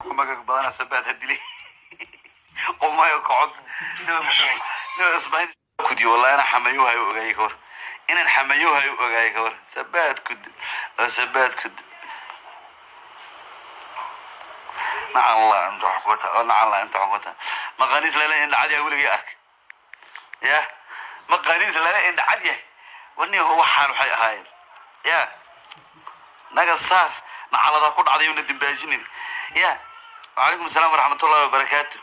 Magac badana sabaad ha dilay qomayo kocod kudi. Wallahi ana xamayo hayo ogaayay ka war, inaan xamayo hayo ogaayay ka war. Sabaad kud oo sabaad kud. Nacalla inta xukuta oo nacalla inta xukuta. Maqaniis lala indhacad yahay weligay ark ya, maqaniis lala indhacad yahay. Warniyaho, waxaan waxay ahaayeen ya naga saar nacaladaa ku dhacday una dimbaajinin ya. Wacalaykum asalaam waraxmatullahi wabarakaatu.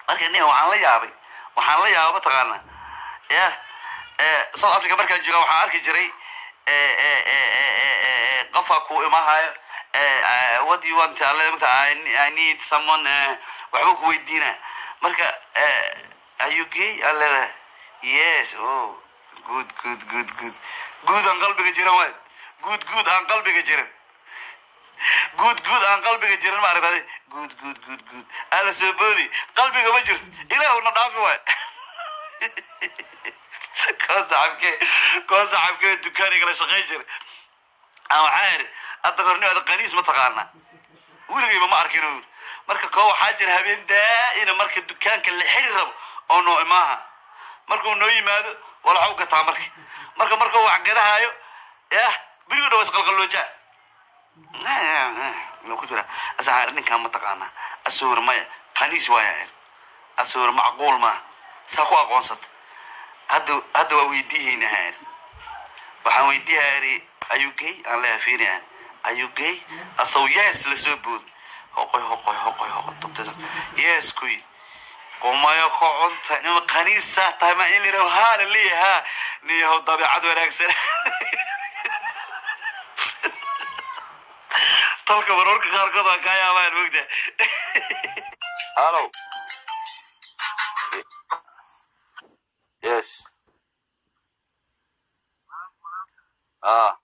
Marka nin waxaan la yaabay, waxaan la yaaba mataqaanaa ya, South Africa markaan jooga waxaan arki jiray qofka ku imahayo, "What do you want?" Alle marka I need someone, waxba ku weydiina. Marka, "Are you gay?" Alle, "Yes." "Oh, good, good, good, good, good." Aan qalbiga jiran waay. Good, good aan qalbiga jiran. Good, good aan qalbiga jiran. Ma aragtay? Good, good, good, good ala soo boodi, qalbiga ma jirto. Ilaahu na dhaafi waay. Koo saxabkee, koo saxabkee dukaaniga la shaqayn jiray aan waxaa iri, "Hadda korni ada qaniis ma taqaanaa?" "Weligayba ma arkin," uu yiri. Marka koo waxaa jira habeen daa'ina marka dukaanka la xiri rabo oo noo imaaha. Markuu noo yimaado walaxu gataa. Marka markuu wax gadahaayo yah, berigo dhan waa isqalqaloojaa ku jira. Asaa, "Ninkaan ma taqaanaa?" Asawir, "Maya, qaniis waaya." Asawir, "Macquul maaha, saa ku aqoonsata?" Hadda hadda waa weydiihayna. Waxaan weydiihaa iri, "Are you gay?" Aan leeyahay, "Fiiriyaa, are you gay?" Asaw, "Yes," la soo booday. Hoqoy, hoqoy, hoqoy, hoqoy, tubta "Yes" kuyi. Qumayo ko cunta nima qaniisaa tahay ma in la yidhaho haa la leeyahay. Haa, niyahow, dabeecad wanaagsan. Tolka mararka qaarkood waa kaa yaabaan mogta. Hello. Yes. Ah,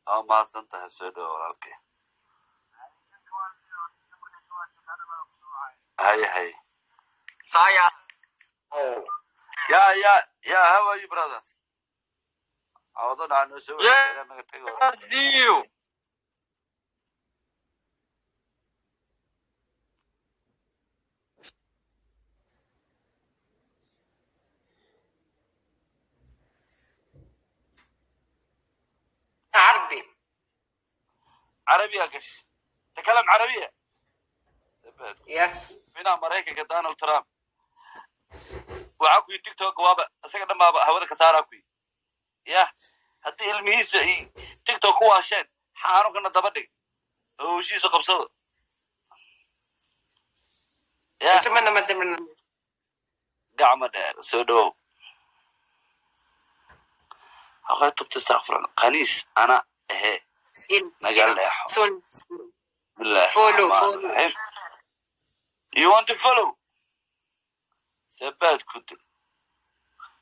waa mahadsan tahay, soo dhawo walaalkay. Haye, haye. Saya. Yeah, how are you, brothers? Cawdo dhaca noo soo Yeah. waceysa naga tago. See you. عربي. عربية قش، تكلم عربية. Yes. Madaxweynaha Maraykanka Donald Trump waxaa ku yidhi TikTok waaba isaga dhan baaba hawada ka saaraa ku yidhi. Yah, haddii ilmihiisa ay TikTok ku waasheen, xanuunkana daba dhig oo heshiisa qabsado yah. اسمنا ما تمنا. Gacma dheer, soo dhawow. Haqay tubta, astaqfirullah, qaniis ana ehe naga leexo. سون. Bismillahi Follow, raxmaani follow. raxiim. You want to follow? Sabaad ku dil.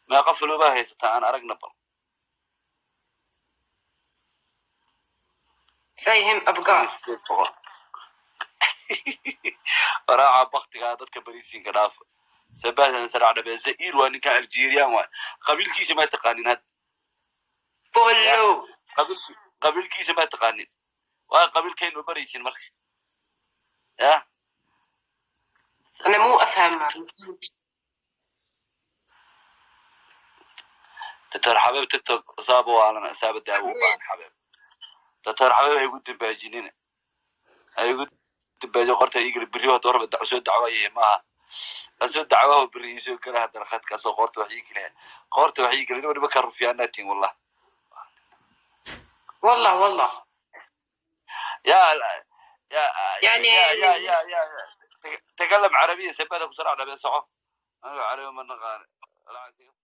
Meeqa follow baa haysataa? Aan aragna bal. Say him أبقار. 1800. Waraaca baktigaa dadka bariisiinka dhaafa. Sabaad sarac dhabe Zair waa ninka Algerian waay. Qabiilkiisa ma taqaanin hadda ya? Follow. Qabiilkiisa ma taqaanin waa qabiilkaynu baraysin marka ya. أنا مو أفهم. Doctor Xabeeb, TikTok saaba waalana saaba daawo u baahan. Xabeeb, Doctor Xabeeb, ha igu dambaajinina, ha igu dambaajo. Qorta igala berri hada warba dac soo dacwaye maaha, asoo dacwaho berri iisoo gala. Haddana khadkaasoo qoorta wax ii geliya, qoorta wax ii geliya. Nimanka rufiyaanatin wallah. والله والله. يا يا يعني يا يا يا يا تكلم عربية. سبادة بسرعة، نبي صعب أنا عربي ما نغار.